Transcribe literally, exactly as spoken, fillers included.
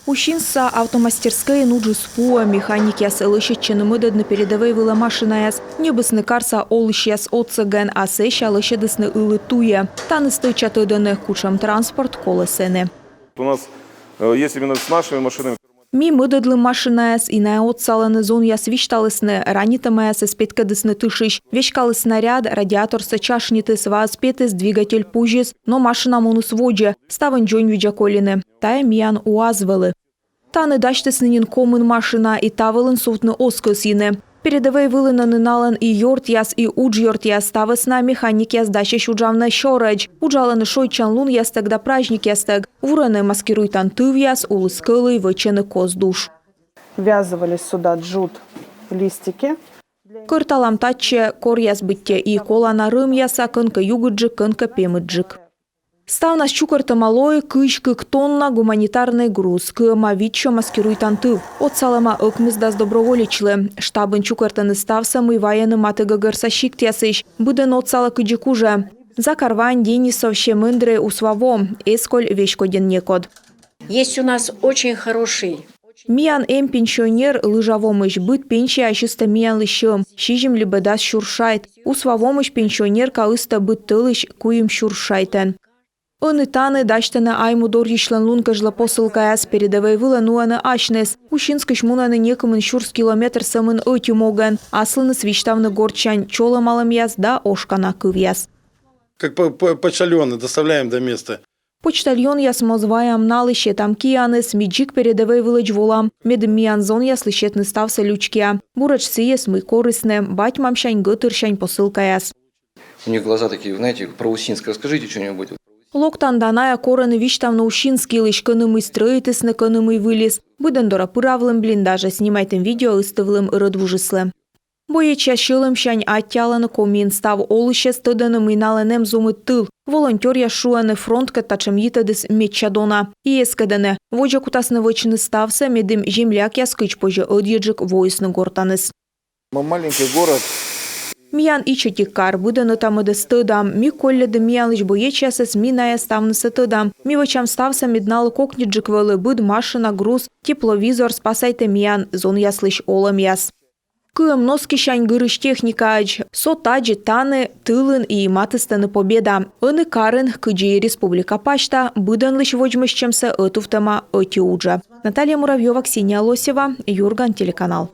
Усинса автомастерскӧйын уджыс пуӧ. Механикъяс лӧсьӧдчӧны мӧдӧдны передӧвӧй вылӧ машинаяс. Ньӧбисны карса олысьяс отсӧгӧн, а сэсся лӧсьӧдісны ылі туйӧ. Тані стӧча тӧдӧны, кутшӧм транспорт колӧ сэні. У нас, э, есть именно с нашими машинами. Ми мӧдӧдлім машинаяс, и найӧ отсалӧны. Зонъяс висьталісны, ранитӧмаясӧс петкӧдісны тышысь. Веськаліс снаряд, радиаторсӧ чашнитіс, ваыс петіс, двигатель пузис, но машина муніс водзӧ. Ставӧн дзоньвидза колины. Тайӧ миян УАЗ вӧлі. Тані дасьтісны нин комын машина, и та вылын сувтны оз кӧсйыны. Передӧвӧй вылын ӧні налӧн и ёртъяс, и уджъёртъяс. Та вӧсна механикъяс дасьӧсь уджавны сёрӧдз. Уджалӧны шойччан лунъястӧг да праздникъястӧг. Вурӧны маскируйтан тывъяс, улыс кӧлуй, вӧчӧны кос душ. Ввязывали сюда джут, листики. Кӧрталам татчӧ коръяс быттьӧ, и колана рӧмъяса, кӧнкӧ югыдджык, кӧнкӧ пемыдджык. Ставнас чукӧртӧма лои кызь кык тонна гуманитарнӧй груз. Кыӧма витсё маскируйтан тыв. Отсалӧма ӧкмысдас доброволечлы. Штабын чукӧртӧны ставсӧ, мый вайӧны матігӧгӧрса сиктъясысь. Быдӧн отсалӧ, кыдзи кужӧ. Закарвань, Денисов, Семӧндрӧй, Усвавом. Эз коль веськодьӧн некод. Есть у нас очень хороший Миян эм пенсионер Лыжавомысь. Быд пенсияысь ыстӧ миянлы сьӧм, сизим либӧ дас сюрс шайт. Усвавомысь пенсионерка ыстӧ быд тӧлысь куим сюрс шайтӧн. Ӧні тані дасьтӧны Айму дорйысьлӧн лун кежлӧ посылкаяс. Передӧвӧй вылӧ нуӧны асьныс. Усинскысь мунӧны некымын сюрс километр сӧмын ӧти могӧн. Аслыныс висьтавны гортсянь чолӧмалӧмъяс да ошкана кывъяс. Как по- по- почтальоны доставляем до места. Почтальонъяс моз ваям налы, сетам кианыс. Ми дзик передӧвӧй вылӧдз волам, медым миян зонъяслы сетны ставсӧ лючки-а. Буретш сійӧс, мый корисны бать-мамсянь, гӧтырсянь посылкаяс. У них глаза такие, знаете, про Усинск расскажите что-нибудь. Локтан да найӧ корӧны висьтавны Усинск йылысь, кӧні мый стрӧитісны, кӧні мый выльыс. Быдӧн дорӧ пыравлім блиндажӧ, снимайтім видео, ыстывлім рӧдвужыслы. Боечьяс сьӧлӧмсянь аттьӧалӧны Комиын став олысьӧс, тӧдӧны, мый налӧн эм зумыд тыл. Волонтёръяс шуӧны, фронткӧд татшӧм йитӧдыс медся дона. И эскӧдӧны, водзӧ кутасны вӧчны ставсӧ, медым землякъяс кыдз позьӧ ӧдйӧджык воисны гортаныс. Мы маленький город. Миян ичӧтик кар, быдӧн ӧта-мӧдӧс тӧдам. Ми колльӧдім миянлысь боечьясӧс, ми найӧс ставнысӧ тӧдам. Ми вӧчам ставсӧ, мед налы кокньыдджык вӧлі, быд машина, груз, тепловизор спасайтӧ миян зонъяслысь олӧмъяс. Кыӧм носкисянь гырысь техникаӧдз. Со тадзи тані, тылын, и матыстӧны победа. Ӧні карын, кыдзи и республика пасьта, быдӧнлысь водзмӧстчӧмсӧ ӧтувтӧма ӧти уджӧ. Наталья Муравьёва, Ксения Лосева, Юрган телеканал.